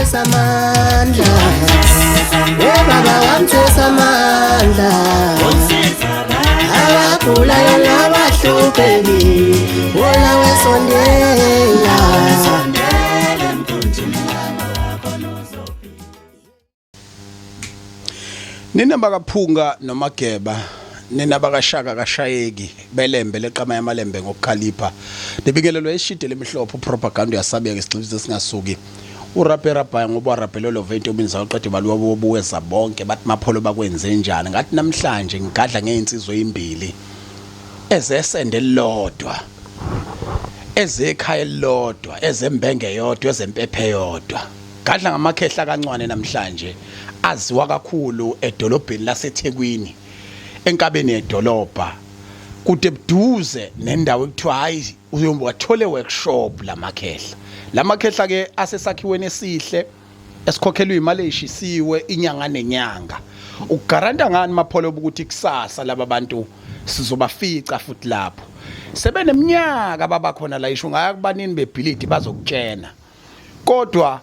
Wamthwesa amandla, we baba wamthwesa amandla, abagulayo nabahluphekile, wona wesondela. Nina bakaphunga nomageba, nina bakashaka kashayeki belembe leqama yamalembe ngokukhalipha. Nibikelelwe ishide lemihlophe propaganda yasabeka isigxivizo singasuki. Urape rabhaya ngoba waraphelelwa ventombini zawo qede baluwa bobuweza bonke bathi mapholo bakwenze njani. Ngathi namhlanje ngigadla ngeinsizwe ezimbili ezesende lodwa, ezekhaya elilodwa, ezembenge yodwa, ezempephe yodwa. Gadla ngamakhehla kancwane namhlanje aziwa kakhulu edolobheni laseThekwini, enkabeni yedolobha, kude buduze nendawo ekuthiwa hayi uyowathole workshop lamakhehla. Lamakhehla ke asesakhiweni esihle esikhokhelwa imali eshisiwe inyanga nenyanga. Ukugaranta ngani mapholo ukuthi kusasa laba bantu sizobafica futhi lapho? Sebeneminyaka baba khona la, isho ngaya kubanini bebhilidi bazokutshena. Kodwa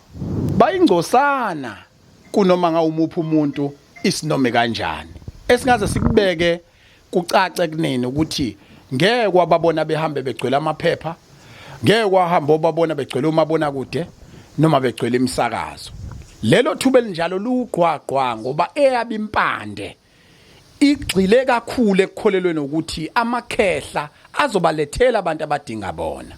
bayingcosana kunoma ngawumuphi umuntu isinome kanjani. Esingaze sikubeke kucace kunini ukuthi ngeke kwababona behambe begcwele amaphepha, ngeke kwahamba obabona begcwele umabonakude noma begcwele imisakazo. Lelo thuba elinjalo lugqwagqwa ngoba eyabe impande igxile kakhulu ekukholelweni ukuthi amakhehla azobalethela abantu abadinga bona.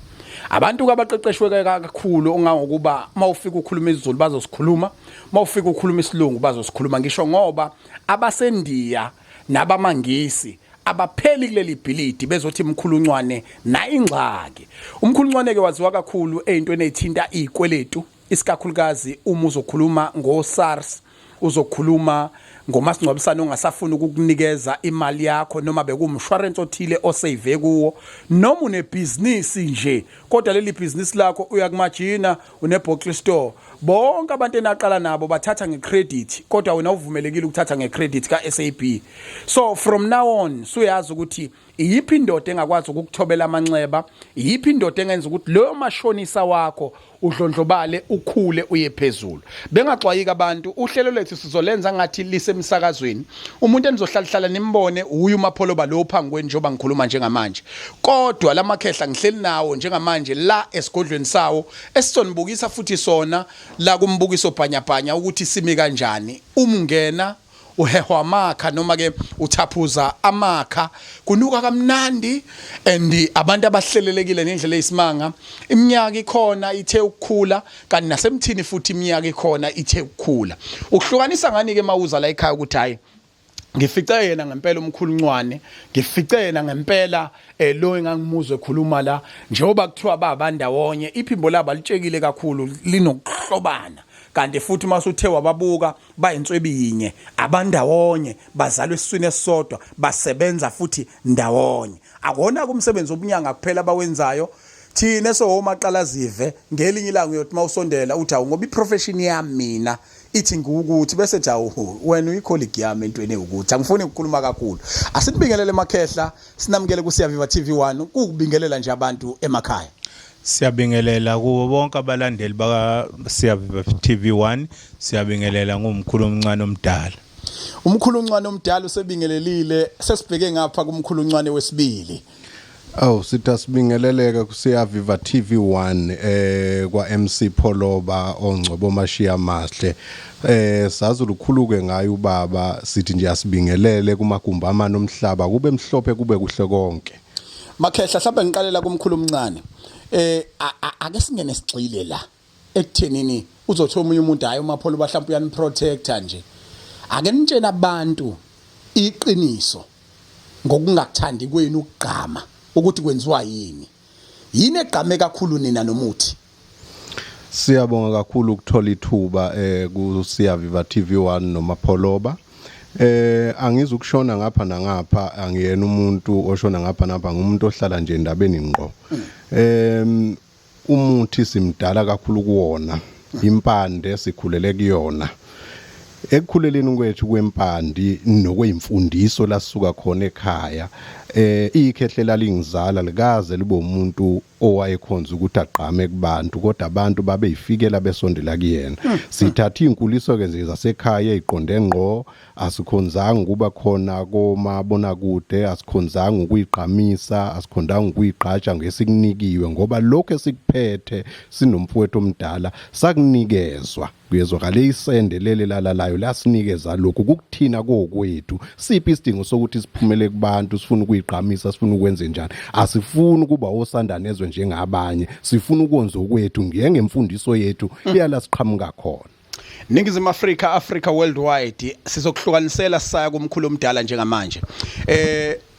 Abantu abaqeqeshwe kakhulu ongangokuba mawufika ukhuluma isiZulu bazosikhuluma, mawufika ukhuluma isilungu bazosikhuluma, ngisho ngoba abasendiya nabamangisi abapheli kuleli bhilidi bezothi mkhuluncwane na ingxaki. Umkhuluncwane ke waziwa kakhulu ezintweni ezithinta izikweletu, isikakhulukazi uma uzokhuluma ngo-SARS, uzokhuluma ngomasingcwabisane ongasafuni ukukunikeza imali yakho, noma bekuwumshwarensi othile osave kuwo, noma unebhizinisi nje kodwa leli bhizinisi lakho uyakumajina une-bottle store, bonke abantu enaqala nabo bathatha ngecredit kodwa wena uvumelekile ukuthatha ngecredit ka-SAB. So from now on suyazi ukuthi iyiphi indoda engakwazi ukukuthobela amanxeba, iyiphi indoda engenza ukuthi loyo mashonisa wakho udlondlobale ukhule uye phezulu. Bengaxwayiki abantu, uhlelo lethu sizolenza ngathi lisemsakazweni. Umuntu enizohlala nimbone uyu uMapholoba lo phambi kwenu njengoba ngikhuluma njengamanje. Kodwa lamakhehla ngihleli nawo njengamanje la esigodlweni sawo esizonibukisa futhi sona la kumbukiso bhanyabhanya ukuthi simi kanjani. Umngena uhehwa amakha noma ke uthaphuza amakha, kunuka kamnandi and abantu abahlelelekile ngendlela eyisimanga. Iminyaka ikhona ithe ukukhula, kanti nasemthini futhi iminyaka ikhona ithe ukukhula. Ukuhlukanisa ngani ke mawuza la ekhaya ukuthi hayi ngifice yena ngempela umkhulu Ncwane, ngifice yena ngempela lo engangimuzwe ekhuluma la, njengoba kuthiwa babandawonye, iphimbo labo alitshekile kakhulu linokuhlobana, kanti futhi masuthe wababuka bayinswebi yinye, abandawonye, bazalwa esiswini esisodwa, basebenza futhi ndawonye. Akona kumsebenzi wobunyanga kuphela abawenzayo. Thina sowomaqalazive ngelinye ilanga uyothi mawusondela uthi awu ngoba iprofession yami mina ithi ngiwukuthi, bese ethi awu wena uyicolleague yami entweni ewukuthi. Angifuni ukukhuluma kakhulu. Asinibingelele emakhehla, sinamukele ku Siyaviva TV1 kukubingelela nje abantu emakhaya. Siyabingelela kubo bonke abalandeli baka Siyaviva TV1, siyabingelela ngumkhulu omncane omdala. Umkhulu omncane omdala usebingelelile, sesibheke ngapha kumkhulu omncane wesibili. Awu sithi asibingeleleke kuSiyaviva TV1 kwa MC Pholoba ongcobo Mashiya Mahle. Sazi lukhuluke ngaye ubaba, sithi nje asibingelele kumagumbi amane omhlaba, kube mhlophe kube kuhle konke. Makhehla, mhlawumbe ngiqalela kumkhulu omncane. Ake singene sigxile la ekuthenini uzothi omunye umuntu hayi uMapholoba mhlawumbe uyaniprotector nje. Ake nitshene abantu iqiniso ngokungakuthandi kwenu ukugqama ukuthi kwenziwa yini. Yini egqame kakhulu nina nomuthi? Siyabonga kakhulu ukuthola ithuba ku Siyaviva TV1 noMapholoba. Angizukushona ngapha nangapha, angiyena umuntu oshona ngapha nangapha, ngumuntu ohlala nje endabeni ngqo. Umuthi simdala kakhulu kuwona, impande sikhulele kuyona. Ekukhuleleni kwethu kwempandi nokweyimfundiso lasuka khona ekhaya, Ikhehlela lingizala likaze libe umuntu owayekhonza ukuthi agqame kubantu, kodwa abantu babeyifikela besondela kuyena. Sithatha inkuliso ke nje zasekhaya eziqonde ngqo, asikhonzanga ukuba khona komabona kude, asikhonzanga ukuyigqamisa, asikhondanga ukuyigqaja ngesikunikiwe, ngoba lokho esikuphethe sinomfowethu omdala sakunikezwa. Kuyezwakala isende lele lalalayo lasinikeza lokhu kukuthina kokwethu. Siphi isidingo sokuthi siphumele kubantu, sifuna ukuyigqamisa, sifuna ukwenze njani? Asifuni ukuba osandane ezwe njengabanye, sifuna ukwenza okwethu ngengemfundiso yethu iyala siqhamuka khona. Ningizimu Afrika, Africa worldwide, sizokuhlukanisela saya kumkhulu omdala njengamanje.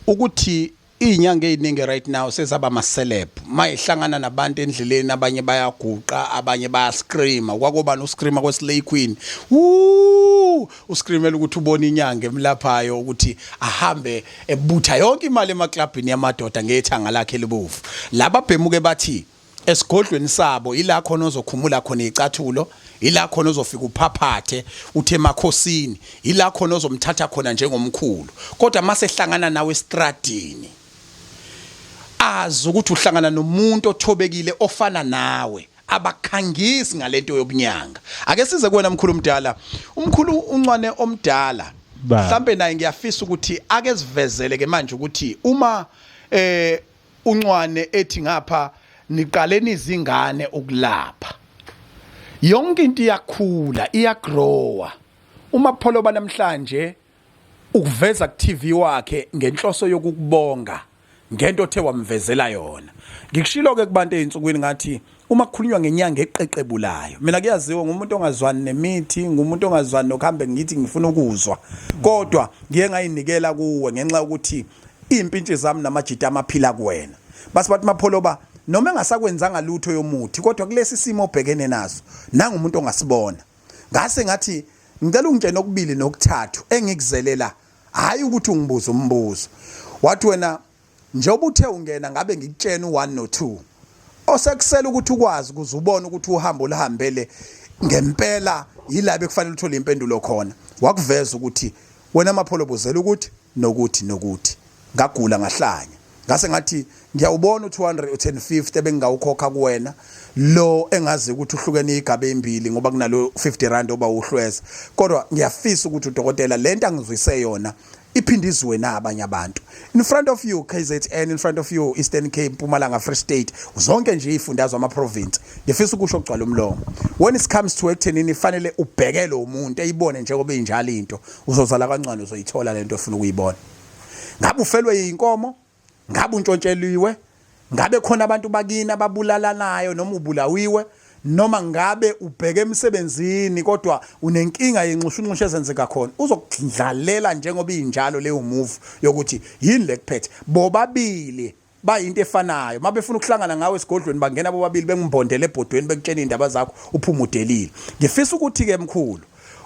Ukuthi izinyanga eziningi right now sezaba ama celeb, mayihlangana nabantu endleleni, abanye bayaguqa, abanye bayascreama. Kwakuba no screamer kweSlay Queen, woo, uscreamela ukuthi ubona inyanga emlaphayo ukuthi ahambe ebutha yonke imali emaklabhini yamadoda ngethanga lakhe elibovu. Laba bhemuke bathi esigodlweni sabo ila khona ozokhumula khona icathulo, ila khona ozofika uphaphathe uthe emakhosini, ila khona ozomthatha khona njengomkhulu. Kodwa mase hlangana nawe estradini, azi ukuthi uhlangana nomuntu othobekile ofana nawe, abakhangisi ngalento yobunyanga. Ake size kuwena mkhulu omdala, umkhulu uNcwane omdala, mhlambe naye ngiyafisa ukuthi ake sivezele ke manje ukuthi uma uNcwane ethi ngapha niqale izingane ukulapha, yonke into iyakhula, iyagrowa. Uma Pholoba namhlanje ukuveza ku TV wakhe ngenhloso yokukubonga ngento othe wamvezela yona. Ngikushilo ke kubantu ezinsukwini ngathi uma kukhulunywa ngenyanga eqeqebulayo, mina kuyaziwa ngumuntu ongazwani nemithi, ngumuntu ongazwani nokuhambe ngithi ngifuna ukuzwa, kodwa ngiye ngayinikela kuwe ngenxa yokuthi impintshi zami namajita amaphila kuwena. Base bathi Mapholoba noma engasakwenzanga lutho yomuthi, kodwa kulesi simo obhekene naso nangumuntu ongasibona. Ngase ngathi ngicela ungitshene okubili nokuthathu engikuzelela, hayi ukuthi ungibuze umbuzo. Wathi wena njengoba uthe ungena ngabe ngikutshena u1 no2 osekusela ukuthi ukwazi ukuze ubone ukuthi uhambo olihambele ngempela yila bekufanele uthole impendulo khona. Wakuveza ukuthi wena Mapholoba uzela ukuthi nokuthi nokuthi ngagula ngahlanya. Ngase ngathi ngiyawubona u250 ebengingawukhokha kuwena lo engazi ukuthi uhlukene igaba ezimbili ngoba kunalo 50 rand oba uhlweza, kodwa ngiyafisa ukuthi udokotela lento angizwise yona iphinde izwe nabanye abantu. In front of you KZN, in front of you Eastern Cape, Mpumalanga, Free State, zonke nje izifundazwe, ama province, ngifisa ukusho okugcwala umlomo, when it comes to ekuthenini fanele ubhekele umuntu eyibone njengoba injalo into, uzozala kancane uzoyithola lento ofuna ukuyibona. Ngabe ufelwe inkomo, ngabe untshontsheliwe, ngabe khona abantu bakini ababulalanayo noma ubulawiwe, noma ngabe ubheke emsebenzini kodwa unenkinga yenxushunxushu ezenzeka khona, uzokudlalela njengoba injalo leyo move yokuthi yini lekuphethe. Bobabili bayinto efanayo, mabefuna ukuhlangana ngawe esigodlweni bangena bobabili bengimbondele ebhodweni bekutshena indaba zakho uphuma udelile. Ngifisa ukuthi ke mkhulu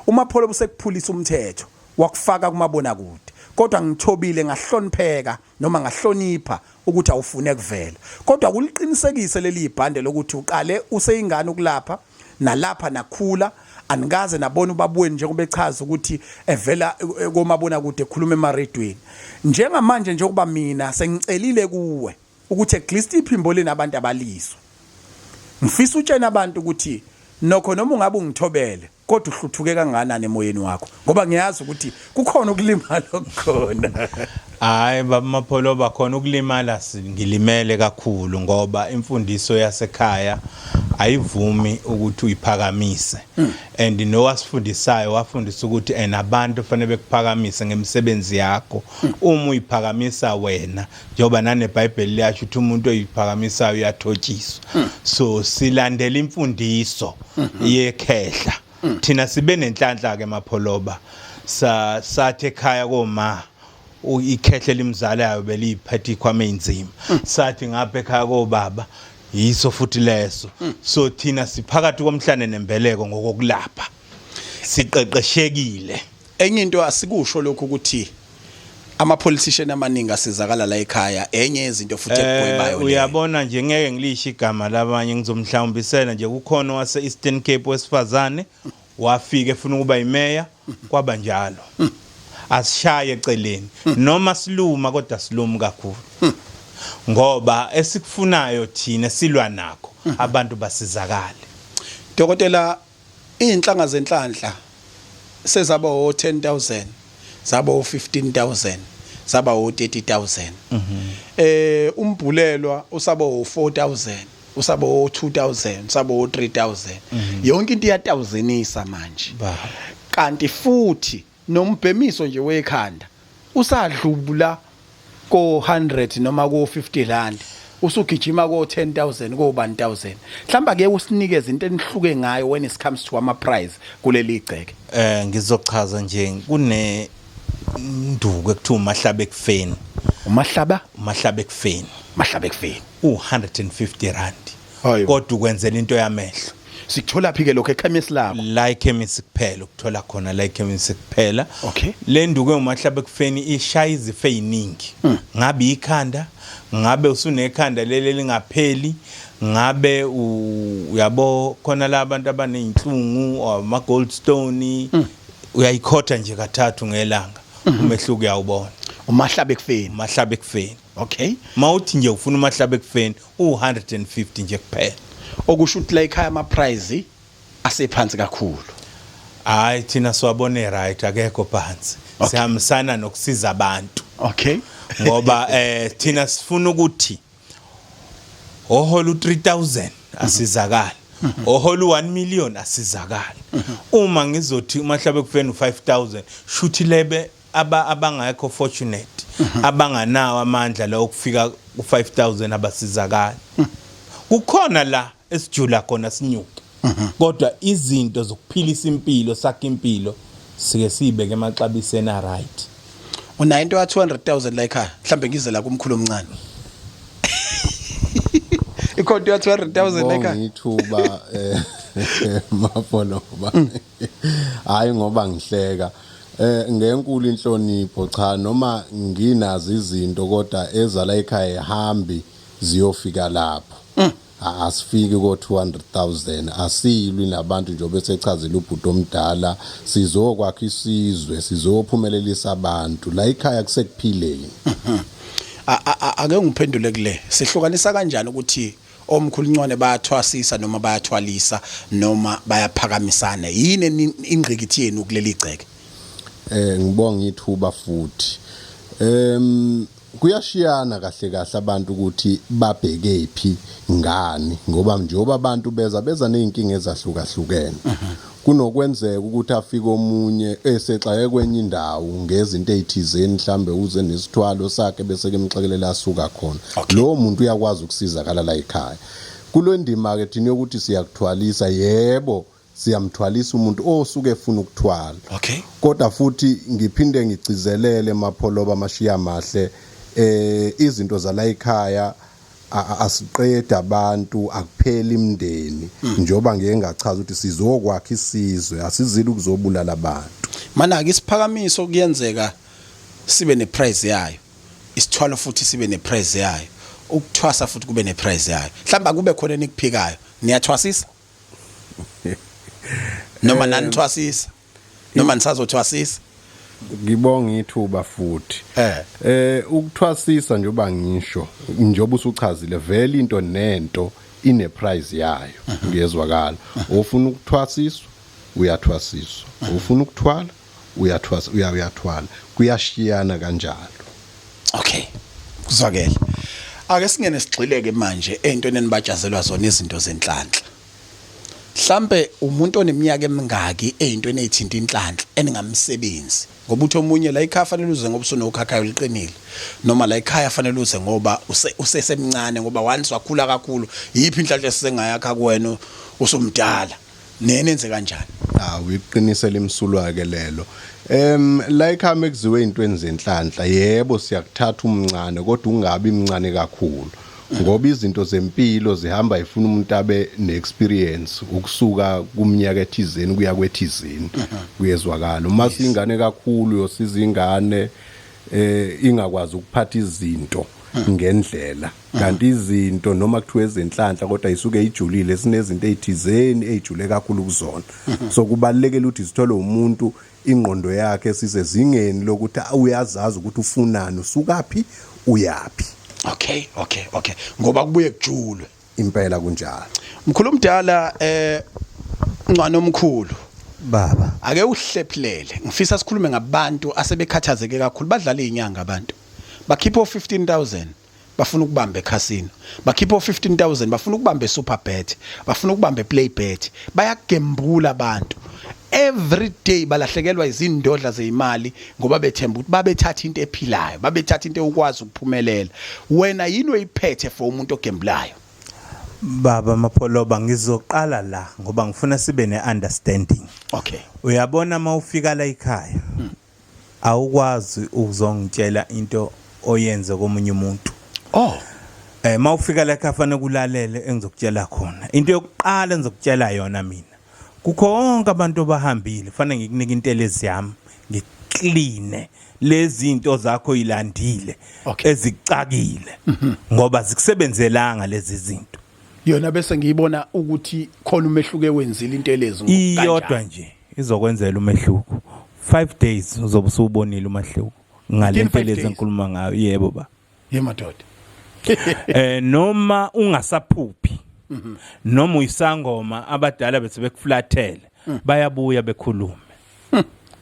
uMapholoba usekuphulisa umthetho wakufaka kumabona kude, kodwa ngithobile ngahlonipheka noma ngahlonipha ukuthi awufune kuvela, kodwa kuliqinisekise leli ibhande lokuthi uqale useyingane ukulapha nalapha nakhula anikaze nabona ubabweni njengoba echaza ukuthi evela komabona kude ekhuluma emaredweni. Njengamanje njengoba mina sengicelile kuwe ukuthi at least iphimbo linabantu abalizwe, ngifisa utshena abantu ukuthi nokho noma ungabe ungithobele kodwa uhluthuke kangakanani emoyeni wakho, ngoba ngiyazi ukuthi kukhona ukulimala okukhona. Hayi baba Mapholoba, khona ukulimala ngilimele kakhulu ngoba imfundiso yasekhaya ayivumi ukuthi uyiphakamise. And nowasifundisayo wafundisa ukuthi and abantu fanele bekuphakamise ngemisebenzi yakho. Uma uyiphakamisa wena, njengoba naneBhayibheli liyasho ukuthi umuntu oyiphakamisayo uyathotshiswa. So silandela imfundiso yekhehla. Thina sibe nenhlanhla ke Mapholoba, sathi ekhaya koma ikhehle limzalayo beliphethe ikhwama einzima, sathi ngapha ekhaya kobaba yiso futhi leso. So thina siphakathi komhlane nembeleko ngokokulapha, siqeqeshekile. Enye into asikusho lokhu ukuthi ama politician amaningi asizakala la ekhaya, enye yezinto futhi ekugwebayo leyo. Uyabona nje ngeke ngilisho igama labanye, ngizomhlawumbisela nje kukhona wase Eastern Cape wesifazane wafika efuna ukuba imeya, kwaba njalo. Asishaye eceleni noma siluma, kodwa silumi kakhulu, ngoba esikufunayo thina silwa nakho, abantu basizakale. Dokotela, inhlanga zenhlanhla sezaba o 10,000, zaba o 15,000, zaba o 30,000. Umbhulelwa usaba o 4,000, usaba o 2,000, usaba o 3,000. Yonke into iyatawuzenisa manje. Baba. Kanti futhi nombhemiso nje wekhanda usadlula ko 100 noma ko 50 rand, usugijima ko 10,000, ko 1000. Mhlamba ke usinikeze into enihluke ngayo when it comes to ama price kuleli igceke. Ngizochaza nje, kune nduku ekuthiwa umahlaba ekufeni. Umahlaba? Umahlaba ekufeni. Mahlaba ekufeni. U150 rand. Hayibo. Kodwa ukwenzela into yamehlo. Sikuthola phi ke lokho? Ekhemisi lakho? La ekhemisi kuphela ukuthola khona, la ekhemisi kuphela. Le nduku engumahlaba ekufeni ishaya izifo eziningi, ngabe ikhanda, ngabe usunekhanda leli lingapheli, ngabe uyabo khona la abantu abaneyinhlungu ama gallstone, uyayikhotha nje kathathu ngelanga, umehluko uyawubona. Umahlaba ekufeni? Umahlaba ekufeni. Mawuthi nje ufuna umahlaba ekufeni, u150 nje kuphela. Okusho ukuthi la ekhaya ama price asephansi kakhulu. Hayi, thina siwabone right, akekho phansi. Sihambisana nokusiza abantu. Ngoba thina sifuna ukuthi ohola u3000 asizakala, ohola u1 million asizakala. Uma ngizothi umahlaba ekufeni u5000, shuthi lebe abangekho fortunate, abanganawo amandla la okufika ku5000, abasizakala. Kukhona la esijula khona sinyuke, kodwa izinto zokuphilisa impilo, sakhe impilo, sike siyibeke emaxabiseni a right. Unayo into ya 200,000 la ekhaya? Mhlambe ngize la kumkhulu omncane, ikhona into ya 200,000 la ekhaya? Ngithuba Mapholoba, hayi ngoba ngihleka, ngenkulu inhlonipho, cha, noma nginazo izinto kodwa ezala ekhaya ihambi ziyofika lapho. Asifiki ko 200,000, asilwi nabantu njengoba esechazile ubhuti omdala. Sizokwakha isizwe, sizophumelelisa abantu la ekhaya, kusekuphileni. Ake ngiphendule kule: sihlukanisa kanjani ukuthi omkhulu Ncwane bayathwasisa noma bayathwalisa noma bayaphakamisana? Yini ingqikithi yenu kuleli gceke? Ngibonga ithuba futhi. Kuyashiyana kahle kahle abantu ukuthi babheke phi ngani, ngoba njengoba abantu beza nezinkinga ezahlukahlukene, kunokwenzeka ukuthi afike omunye esexake kwenye indawo ngezinto ezithizeni, mhlambe uze nesithwalo sakhe, bese ke emxekelela asuka khona. Lowo muntu uyakwazi ukusizakala la ekhaya kulo ndima ke thina yokuthi siyakuthwalisa. Yebo, siyamthwalisa umuntu osuke efuna ukuthwala. Kodwa futhi ngiphinde ngigcizelele, Mapholoba, amashiya mahle, izinto zala ekhaya asiqeda abantu, akupheli imndeni, njoba ngeke ngachaza ukuthi sizokwakha isizwe, asizile ukuzobulala abantu. Mana ke isiphakamiso kuyenzeka sibe neprice yayo, isithwalo futhi sibe neprice yayo, ukuthwasa futhi kube neprice yayo. Mhlawumbe kube khona enikuphikayo. Niyathwasisa noma nanithwasisa noma nisazothwasisa? Ngibonga ithuba futhi. Ukuthwasisa, njengoba ngisho, njengoba usuchazile vele, into nento ine price yayo, ngiyezwakala. Ofuna ukuthwasiswa uyathwasiswa, ufuna ukuthwala uyathwasa, uyathwala, kuyashiyana kanjalo. Okay, kuzwakele. Ake singene sigxileke manje ey'ntweni enibatshazelwa zona, izinto zenhlanhla. Mhlambe umuntu oneminyaka emingaki ey'ntweni ey'thinta inhlanhla eningamsebenzi? Ngoba uthi omunye la ekhaya fanele uze ngoba usunokhakhayo oluqinile, noma la ekhaya fanele uze ngoba usesemncane, ngoba once wakhula kakhulu, yiphi inhlanhla esengayakha kuwena usumdala? Nenenze kanjani? Awu, iqinisele imsulwa ke lelo. La ekhaya mekuziwe ezintweni zenhlanhla, yebo, siyakuthatha umncane, kodwa ungabi mncane kakhulu, ngoba izinto zempilo zihamba ifuna umuntu abe neexperience ukusuka kuminyaka ethizeni kuya kwethizeni, kuyezwakala. Uma singane kakhulu, yosiza ingane ingakwazi ukuphatha izinto. Ngendlela kanti izinto noma kuthiwa ezenhlanhla, kodwa isuke ijulile, sinezinto ezithizeni ezijule kakhulu kuzona. So kubalekile ukuthi sithole umuntu ingqondo yakhe sisezingeni lokuthi uyazazi ukuthi ufunani, usukaphi, uyapi. Okay, ngoba kubuye kujulwe. Impela kunjalo. Mkhulu omdala, ncwane omkhulu, Baba. Ake uhlephulele, ngifisa sikhulume ngabantu asebekhathazeke kakhulu, badlala izinyanga. Abantu bakhipha o15000 bafuna ukubamba ekhasino, bakhipha o15000 bafuna ukubamba eSuperbet, bafuna ukubamba ePlaybet. Bayagembula abantu every day, balahlekelwa izindodla zeyimali ngoba bethemba ukuthi babethatha into ephilayo, babethatha into ekwazi ukuphumelela. Wena yini oyiphethe for umuntu ogembulayo? Baba Mapholoba, ngizoqala la ngoba ngifuna sibe ne-understanding. Uyabona, mawufika la ekhaya, awukwazi ukuzongitshela into oyenze komunye umuntu. Oh. Mawufika la ekhaya fanele kulalele engizokutshela khona. Into yokuqala engizokutshela yona mina, kukho konke abantu abahambile, fanele ngikunike intelezi yami, ngikline lezi zinto zakho ilandile ezicakile, ngoba zikusebenzelanga lezi zinto. Yona bese ngiyibona ukuthi khona umehluko ewenzile intelezi. Iyodwa nje izokwenzela umehluko. 5 days uzobe usubonile umehluko ngale Within 5 ntelezi days? engikhuluma ngayo, yebo ba. Ye madoda. Noma ungasaphuphi, noma uyisangoma, abadala bese bekuflathele, bayabuya bekhulume.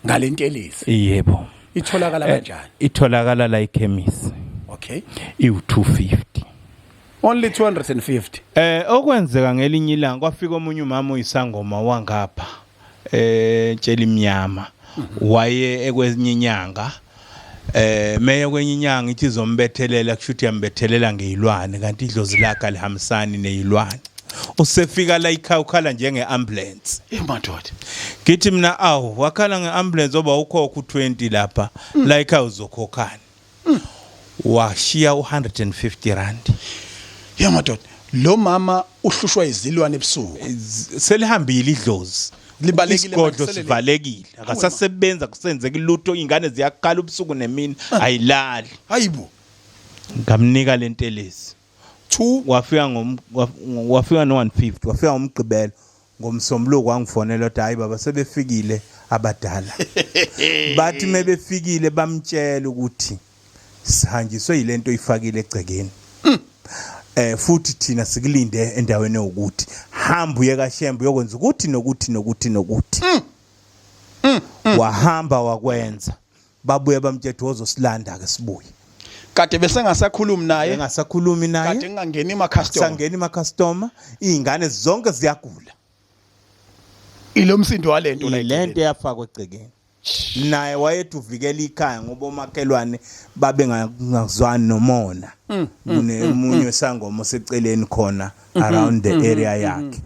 Ngale ntelezi? Yebo. Itholakala kanjani? Itholakala la ekhemisi. Iwu250. Only 250? Okwenzeka ngelinye ilanga, kwafika omunye umama oyisangoma wangapha tshela imnyama, waye ekwenye inyanga, meye kwenye inyanga ithi izombethelela, kusho ukuthi yambethelela ngeyilwane, kanti idlozi lakhe alihambisani neyilwane. Usefika la ekhaya ukhala njenge-ambulance. Eh madoda. Ngithi mina, awu, wakhala nge-ambulance oba ukhokha u20 lapha la ekhaya, uzokhokhani? Washiya u150 rand. Ye madoda, lo mama uhlushwa izilwane ebusuku? Selihambile idlozi. Libalekile. Isigodlo Manje selele. sivalekile, akasasebenza, kusenzeka ilutho, ingane ziyakhala ubusuku nemini, ayilali. Hayibo. Ngamnika lentelezi. 2 Wafika no150, wafika ngomgqibelo. Ngomsombuluko wangifonela wathi, "Hayi baba, sebefikile abadala." Bathi mebefikile bamtshela ukuthi sihanjiswe yilento oyifakile egcekeni, futhi thina sikulinde endaweni ewukuthi, hamba uye kaShembe uyokwenza ukuthi nokuthi nokuthi nokuthi. Wahamba wakwenza, babuye bamtshela wozosilanda ke sibuye. Kade bese ngasakhulumi naye? Engasakhulumi naye. Kade ngingangeni ima customer? Sangena ima customer, izingane zonke ziyagula. Ilo msindo walento la? Lento eyafakwa egcekeni. Naye wayethi uvikela ikhaya ngoba omakhelwane babe ngazwani nomona, kunemunye wesangoma oseceleni khona around the area yakhe.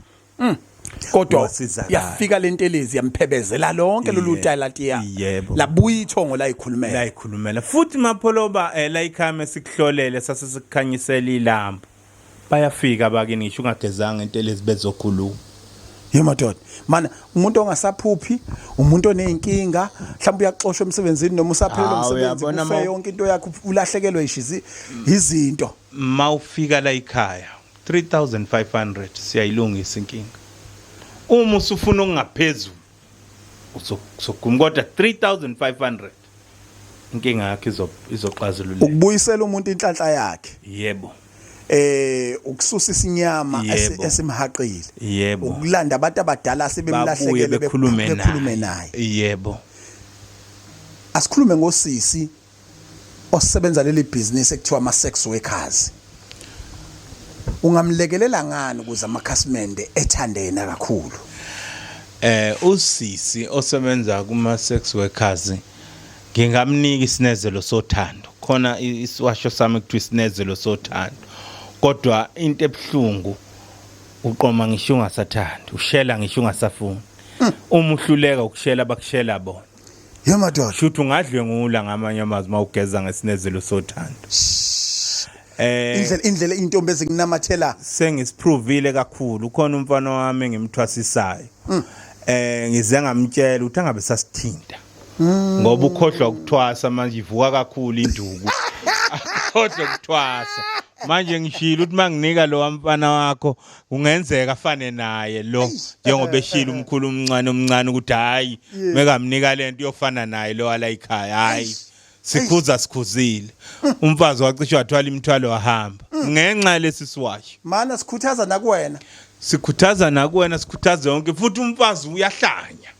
Kodwa Wasizakala. yafika lentelezi yamphebezela lonke lolu talatiya. Yebo. Labuya ithongo la ikhulumela. La ikhulumela futhi Mapholoba, la ikhaya sikuhlolele, sase sikukhanyisela ilambu, bayafika bakini ngisho ungagezanga, intelezi bezokhuluma. Ye madoda, mana umuntu ongasaphuphi, umuntu oneyinkinga, mhlawumbe uyaxoshwa emsebenzini noma usaphelelwe Hawu, umsebenzi, uyabona kufe yonke into yakho, ulahlekelwe ishizi izinto. Mawufika la ekhaya 3500 siyayilungisa inkinga. Uma usufuna okungaphezulu uzoguma, kodwa 3500 inkinga yakho izoxazululeka. Ukubuyisela umuntu inhlanhla yakhe? Yebo. Ukususa isinyama esimhaqile? Yebo. Ukulanda abantu abadala Babuye asebemlahlekele bekhulume bekhulume naye. Naye? Yebo. Asikhulume ngosisi osebenza leli business ekuthiwa ama sex workers. Ungamlekelela ngani ukuze amakhasimende ethande yena kakhulu? Usisi osebenza kuma sex workers ngingamnika isinezelo sothando. Khona isiwasho sami kuthiwa isinezelo sothando, kodwa into ebhlungu uqoma ngisho ungasathandi, ushela ngisho ungasafuni. Uma uhluleka ukushela, bakushela bona. Ye madoda. Shuthi ungadlwengula ngamanye amazwi mawugeza ngesinezelo sothando. Indlela intombi ezikunamathela. Sengisiprovile kakhulu. Khona umfana wami engimthwasisayo, ngize ngamtshela ukuthi angabe sasithinta ngoba ukhohlwa ukuthwasa, manje ivuka kakhulu induku. Akhohlwe ukuthwasa. Manje ngishilo ukuthi manginika lo mfana wakho kungenzeka afane naye lo, njengoba eshilo umkhulu omncane omncane ukuthi hayi, mekamnika lento uyofana naye lo ala ekhaya. Hayi, sikhuza sikhuzile. Umfazi wacishe wathwala imithwalo wahamba ngenxa lesi siwasho. Mana, sikhuthaza nakuwena. Sikhuthaza nakuwena, sikhuthaza yonke, futhi umfazi uyahlanya.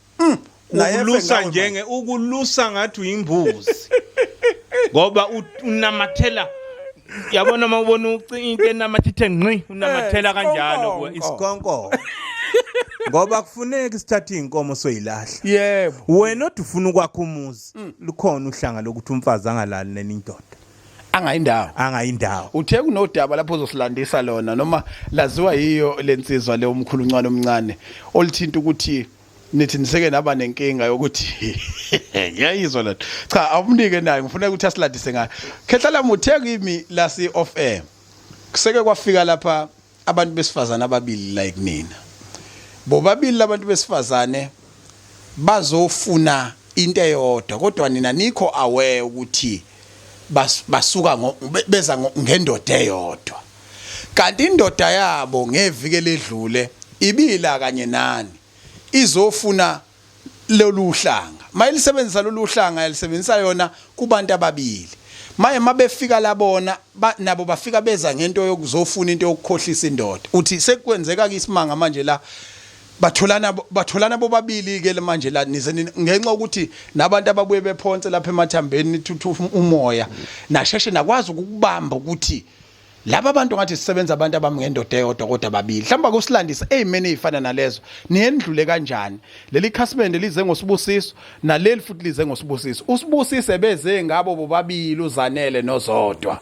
Naye efe Ukulusa ngawe. Njenge ukulusa ngathi uyimbuzi, ngoba unamathela, yabona, uma ubona into enamathithe ngqi, unamathela kanjalo kuwe. Isikonkonko. Isikonko, ngoba kufuneka sithathe inkomo soyilahla. Wena othi ufuna ukwakha umuzi, lukhona uhlanga lokuthi umfazi angalali nenye indoda. Angayindawo. Angayindawo. Uthe kunodaba lapho uzosilandisa lona, noma laziwa yiyo lensizwa le, umkhulu uncane omncane, olithinta ukuthi nithi niseke naba nenkinga yokuthi ngiyayizwa lento. Cha, awumnike naye, ngifuna ukuthi asilandise ngayo. Khehla lami, uthe kimi lasi off air kuseke kwafika lapha abantu besifazane ababili like nina bobabili. Labantu besifazane bazofuna into eyodwa, kodwa nina nikho aware ukuthi basuka beza ngendoda eyodwa, kanti indoda yabo ngeviki ledlule ibila kanye nani izofuna lolu hlanga. Mayilisebenzisa lolu hlanga, yalisebenzisa yona kubantu ababili. Maye mabefika labona nabo bafika beza ngento yokuzofuna into yokukhohlisa indoda. Uthi sekukwenzeka ke isimanga manje la, batholana bobabili ke manje la nize ngenxa ukuthi nabantu ababuye bephonse lapha emathambeni, nithuthu umoya, nasheshe nakwazi ukubamba ukuthi laba bantu ngathi sisebenza abantu abami ngendoda eyodwa kodwa babili. Mhlawumbe akusilandisa ey'meni ey'fana nalezo, niyendlule kanjani. Leli khasimende lize ngosibusiso, naleli futhi lize ngosibusiso. Usibusise beze ngabo bobabili, uZanele noZodwa.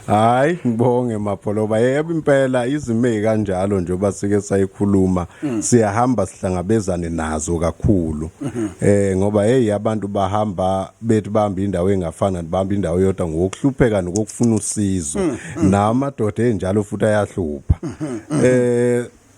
Hayi, ngibonge Mapholoba. Yebo, impela izimo ezikanjalo, njengoba sike sayikhuluma, siyahamba sihlangabezane nazo kakhulu, ngoba hey, abantu bahamba bethi bahamba indawo engafana, bahamba indawo yodwa ngokuhlupheka nokufuna usizo. Namadoda enjalo futhi ayahlupha.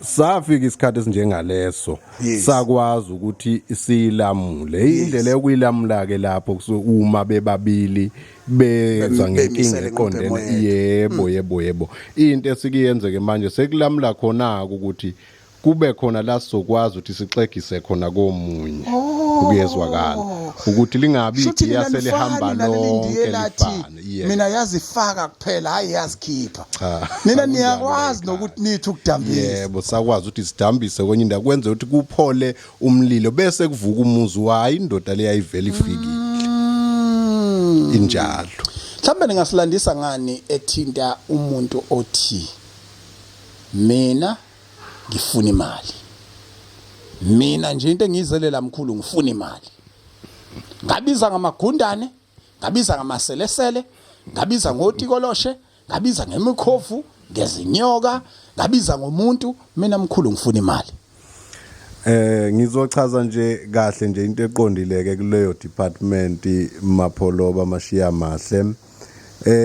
Safika isikhathi esinjengaleso, sakwazi ukuthi siyilamule. Indlela yokuyilamula ke lapho uma bebabili beza ngenkinga Bemisele eqondene ngombhemo. Yebo, into esikiyenzeke manje sekulamula khona ukuthi kube khona la sizokwazi ukuthi sixegise khona komunye, ukuyezwakala ukuthi lingabi Shuthi igiya nina selihamba nifani naleli ndiye lonke lathi lifane. Yebo. mina yazifaka kuphela, hayi yazikhipha. Cha, Nina akunjalo niyakwazi ekhaya. nokuthi nithi ukudambisa. Yebo, sakwazi ukuthi sidambise kwenye indawo, kwenze ukuthi kuphole umlilo bese kuvuka umuzi. Wayi, indoda leyayivela ifikile injalo. Mhlawumbe ningasilandisa ngani ethinta umuntu othi mina ngifuna imali, mina nje into engiyizelela mkhulu ngifuna imali, ngabiza ngamagundane, ngabiza ngamaselesele, ngabiza ngotikoloshe, ngabiza ngemikhovu, ngezinyoka, ngabiza ngomuntu, mina mkhulu ngifuna imali? Ngizochaza nje kahle nje into eqondile ke kuleyo department, Mapholoba Mashiya Mahle.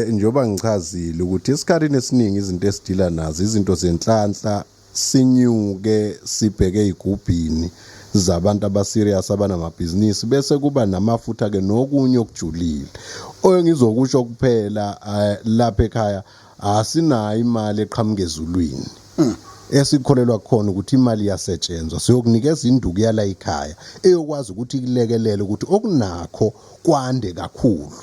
Njoba ngichazile ukuthi esikhathini esiningi izinto esidila nazo izinto zenhlanhla, sinyuke sibheke ezigubhini zabantu abaserious abanamabhizinisi, bese kuba namafutha ke nokunye okujulile. Oyengizokusho kuphela, lapha ekhaya asinayo imali eqhamuka ezulwini. Esikholelwa khona ukuthi imali iyasetshenzwa. Siyokunikeza induku yala ekhaya eyokwazi ukuthi ikulekelele ukuthi okunakho kwande kakhulu,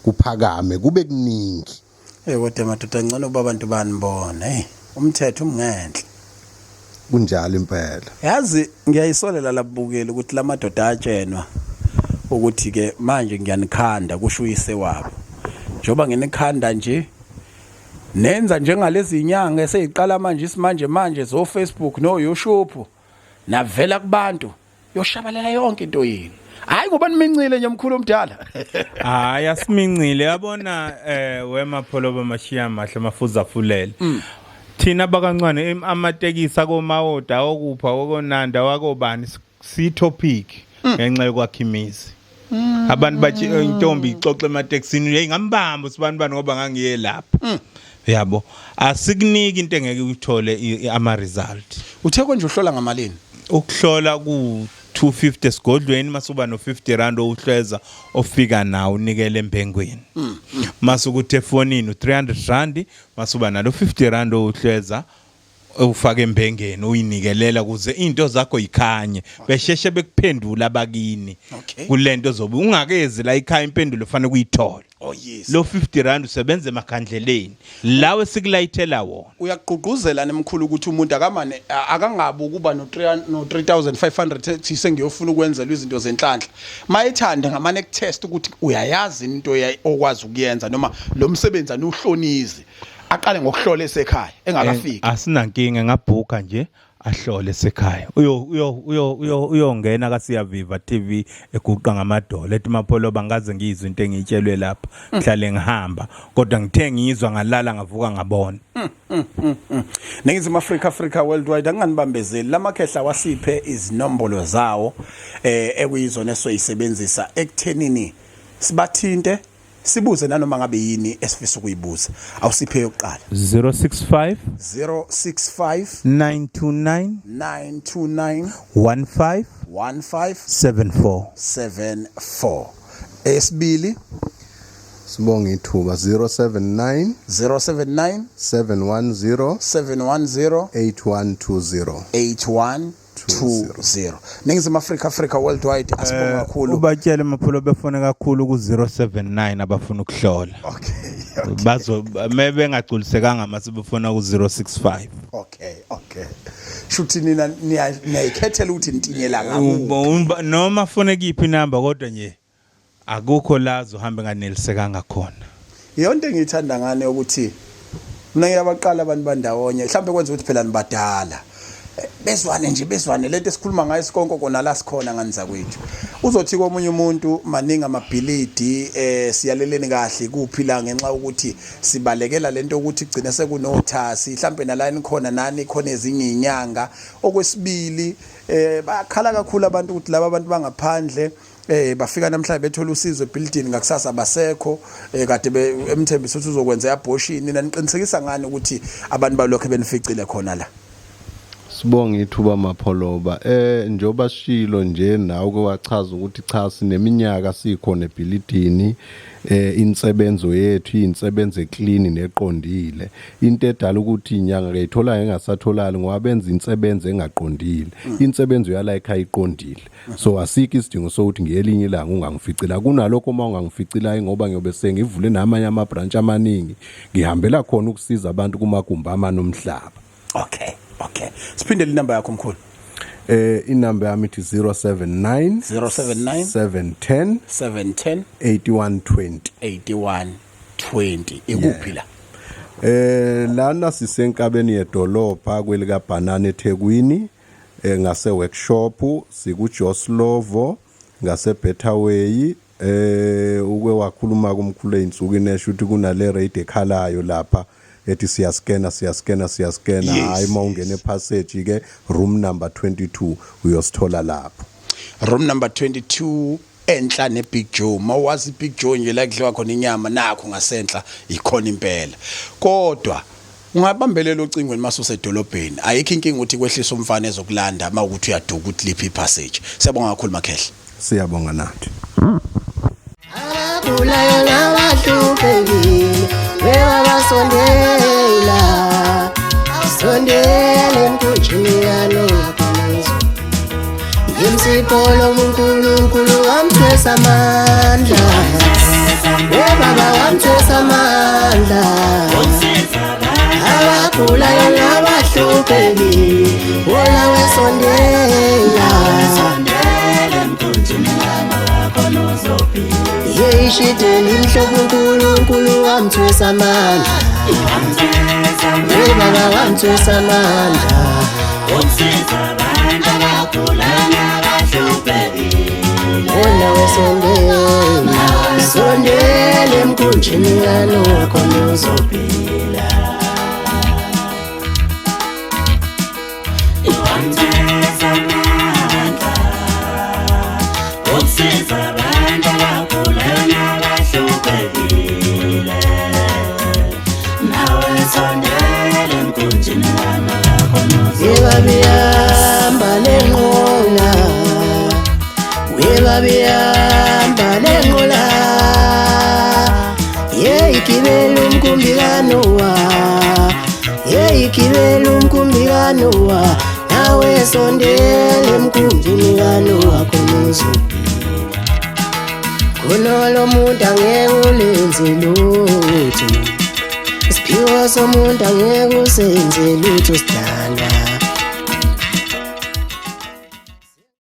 kuphakame, kube kuningi. Hey, kodwa madoda, ngcono kuba abantu banibona. Hey, umthetho umngenhla. Kunjalo impela. Yazi, ngiyayisolela labukeli ukuthi lamadoda atshenwa ukuthi ke manje ngiyanikhanda, kusho uyise wabo. Njoba nginikhanda nje, nenza njengalezi inyanga eseyiqala manje isimanje manje zo Facebook no YouTube, navela kubantu, yoshabalala yonke into yini. Hayi, ngoba nimincile nje, mkhulu omdala. Hayi, asimincile, yabona, wemapholoba Mashiya Mahle mafuza fulele. Thina bakancane amatekisi akomawoda, okupha okonanda wakobani, si topic ngenxa yokwakha imizi. Abantu bathi intombi ixoxe ematekisini, hey, ngambamba sibani bani ngoba ngangiye lapho. Yabo, asikuniki into engeke uyithole ama result. Uthe konje uhlola ngamalini? Ukuhlola ku 250 esigodlweni, masuba no 50 rand owuhlweza ofika nawo unikele embengweni. Masukuthi efonini u300 rand, masuba nalo 50 rand owuhlweza ufake embengeni uyinikelela ukuze into zakho ikhanye, besheshe bekuphendula abakini. Kulento zobe ungakezi la ikhaya, impendulo fanele kuyithola. Oh yes. Lo 50 rand usebenza emakhandleleni lawe sikulayithela wona. Uyaqhuquzela nemkhulu ukuthi umuntu akamane akangabi ukuba no 3 no 3500 ethi sengiyofuna ukwenzelwa izinto zenhlanhla. Mayethanda ngamane kutest ukuthi uyayazi into okwazi ukuyenza noma lo msebenzi anuhlonizi, aqale ngokuhlola esekhaya engakafiki. Asinankinga, ngabhuka nje ahlole sekhaya. Uyo uyo uyo uyo uyongena kaSiyaviva TV eguqa ngamadolo ethi Mapholo, bangaze ngizwe into engiyitshelwe lapha, ngihlale ngihamba kodwa ngithe ngizwa ngalala ngavuka ngabona. Ningizimu Afrika, Africa worldwide, anganibambezeli lamakhehla wasiphe izinombolo zawo ekuyizona esoyisebenzisa ekuthenini sibathinte sibuze nanoma ngabe yini esifisa ukuyibuza. Awusiphe yokuqala. 065 065 929 929 15 15 74. 74. Esibili. Sibonga ithuba. 079 079 710 710 8120. 8120. Ningizimu Afrika, Africa worldwide, asibonga kakhulu. Ubatshele Mapholo befone kakhulu ku 079 abafuna ukuhlola. Okay. Bazo mebengagculisekanga mase befona ku 065. Okay, shuthi nina niyayikhethela ukuthi nitinyela ngakuphi? Noma fone kiphi inamba, kodwa nje akukho la uzohambe nganelisekanga khona. Iyonto engiyithanda ngane ukuthi mina ngiyabaqala abantu bandawonye, mhlawumbe kwenza ukuthi phela nibadala, bezwane nje, bezwane lento esikhuluma ngayo sikonke kona la sikhona ngani zakwethu. Uzothi komunye umuntu maningi amabhilidi, siyaleleni kahle kuphi la, ngenxa ukuthi sibalekela lento ukuthi igcine sekunothasi mhlambe nala nikhona nani khona ezinye inyanga. Okwesibili, bayakhala kakhulu abantu ukuthi laba abantu bangaphandle bafika namhlanje bethola usizo ebuilding, ngakusasa basekho, kade emthembisa ukuthi uzokwenza abortion. Naniqinisekisa ngani ukuthi abantu balokho benificile khona la? Sibonga ithuba Mapholoba. Njoba shilo nje nawe ke wachaza ukuthi cha, sineminyaka sikhona ebhilidini, insebenzo yethu insebenzo eclean neqondile. Into edala ukuthi inyanga ke ithola engasatholali ngoba benza insebenzo engaqondile. Insebenzo yala ekhaya iqondile, so asikho isidingo sokuthi ngelinye ilanga ungangificila. Kunalokho uma ungangificila, ngoba ngiyobe sengivule namanye ama branch amaningi, ngihambela khona ukusiza abantu kumagumbi amane omhlaba. Okay, siphindele inamba yakho mkhulu. Inamba yami ithi 079 079 710 710 8120. 8120. Ikuphi la? Lana sisenkabeni yedolobha kwelika Banana eThekwini, ngase workshop siku Joslovo ngase Betterway. Uke wakhuluma kumkhulu einsukwini esho ukuthi kunale rate ekhalayo lapha ethi siyaskena, siyaskena, siyaskena. Hayi, mawungena epassage ke, room number 22, uyosithola lapho. Room number 22, enhla neBig Joe. Mawazi iBig Joe nje la kudliwa khona inyama, nakho ngasenhla ikhona impela. Kodwa ungabambelela ocingweni masusedolobheni, ayikho inkinga ukuthi kwehlisa umfana ezokulanda mawukuthi uyaduka ukuthi liphi ipassage. Siyabonga kakhulu makhehla. Siyabonga nathi. Abagulayo nabahluphekile bebabasondela, sondela emkhunjini kaNowa. Ngimsipolo uNkulunkulu wamthwesa amandla, webaba wamthwesa amandla. Abagulayo nabahluphekile wona wesondela. Yeyishide limhlophe uNkulunkulu wamthwesa amandla, webaba wamthwesa amandla. Wona wesondela, sondela emkhunjini kaNowa khona uzophila. Ukusiza abantu abagulayo nabahluphekile, nawe sondela emkhunjini kaNowa khona. Yebabihamba nenqola. Yabihamba lenqola, yeyigibela umkhumbi kaNowa, yeyigibela umkhumbi kaNowa. Nawe sondela emkhumbini kaNowa khona uzophila. Khona muntu angeke ulenze lutho, isiphiwo somuntu angeke usenze lutho sidalwa.